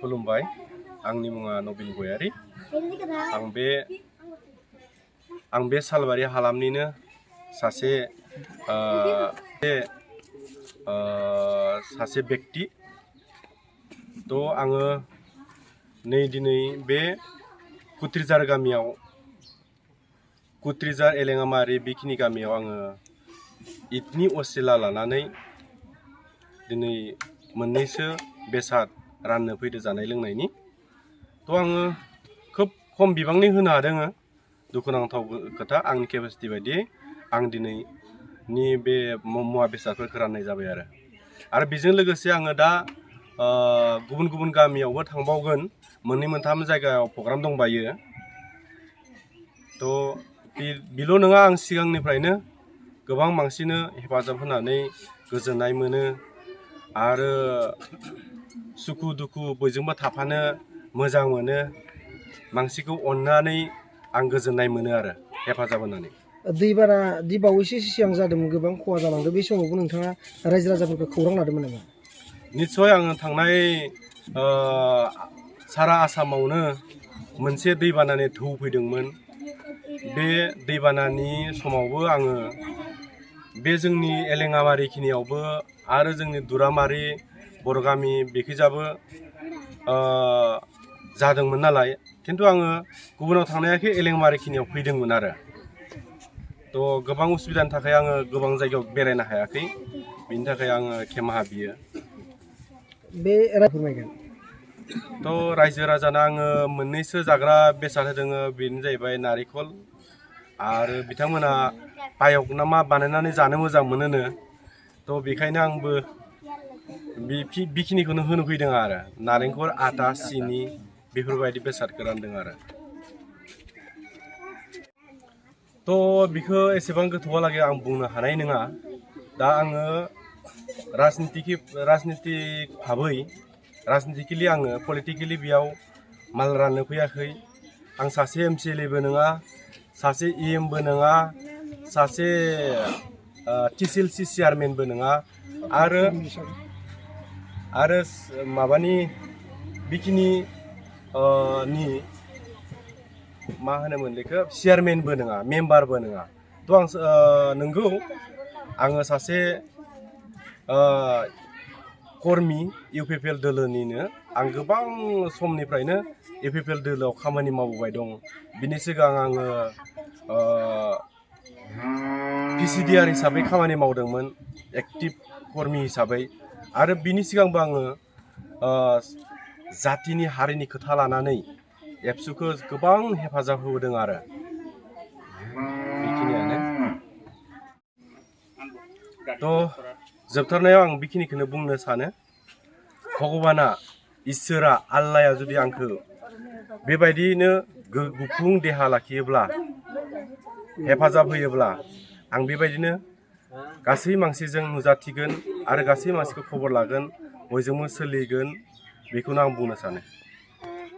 खुलुमबाय आंनि मुङा नबिन गयारी आं बे सालबारि हालामनिनो सासे व्यक्ति तो आङो दिनै बे कुत्रिजार गामियाव कुत्रिजार एलेङामारि बेखिनि गामियाव आङो इदनि असिला लानानै दिनै मोननैसो बेसाद राननो फैदो जानाय लोंनायनि तो आङो खोब खम बिबांनि होनो हादों दुखुनांथाव खोथा आंनि केपासिटि बायदि आं दिनैनि बे मुवा बेसादफोरखौ राननाय जाबाय आरो बेजों लोगोसे आङो दा गुबुन गुबुन गामियावबो थांबावगोन मोननै मोनथाम जायगायाव प्रग्राम दंबायो तो बेल' नङा आं सिगांनिफ्रायनो गोबां मानसिनो हेफाजाब होनानै गोजोननाय मोनो आरो सुखु दुखु बयजोंबो थाफानो मोजां मोनो मानसिखौ अननानै आं गोजोननाय मोनो आरो हेफाजाब होनानै दैबाना बावैसो सिगां जादोंमोन गोबां खहा जालांदों बे समावबो नोंथाङा रायजो राजाफोरखौ खौरां लादोंमोन नामा? निस्सय आङो थांनाय सारा आसामावनो मोनसे दैबानानि ढौ फैदोंमोन बे दैबानानि समावबो आङो बे जोंनि एलेङामारि खिनियावबो आरो जोंनि दुरामारि बरगामि बेखैजाबो जादोंमोन नालाय खिन्थु आङो गुबुनाव थांनायाखै एलेङामारि खिनियाव फैदोंमोन आरो तो गोबां उसुबिदानि थाखाय आङो गोबां जायगायाव बेरायनो हायाखै बिनि थाखाय आङो खेमाहा बियो बे फोरमायगोन तो रायजो राजानो आङो मोननैसो जाग्रा बेसाद होदों बेनो जाहैबाय नारिखल आरो बिथांमोना पायक ना मा बानायनानै जानो मोजां मोनोनो तो बेखायनो आंबो बेखिनिखौनो होनो फैदों आरो नारेंखल आटा सिनि बेफोरबायदि बेसादखौ रानदों आरो तो बेखौ एसेबां गोथौआलागै आं बुंनो हानाय नङा दा आङो राजनितिकेलि आङो पलिटिकेलि बेयाव माल राननो फैयाखै आं सासे एमसिएलएबो नङा सासे इएमबो नङा सासे टिसिएलसि चेयारमेनबो नङा आरो माबानि बेखिनि नि मा होनोमोन बेखौ चेयारमेनबो नङा मेम्बारबो नङा तो आं नंगौ आङो सासे कर्मि इउपिपिएल दोलोनिनो आं गोबां समनिफ्रायनो इउपिपिएल दोलोआव खामानि मावबोबाय दं बिनि सिगां आङो पिसिडिआर हिसाबै खामानि मावदोंमोन एक्टिभ कर्मि हिसाबै आरो बिनि सिगांबो आङो जातिनि हारिनि खोथा लानानै एबसुखौ गोबां हेफाजाब होबोदों आरो बेखिनियानो तो जोबथारनायाव आं बेखिनिखौनो बुंनो सानो भगबाना इसोरा आल्लाया जुदि आंखौ बेबायदिनो गुफुं देहा लाखियोब्ला हेफाजाब होयोब्ला आं बेबायदिनो गासै मानसिजों नुजाथिगोन आरो गासै मानसिखौ खबर लागोन बयजोंबो सोलिगोन बेखौनो आं बुंनो सानो।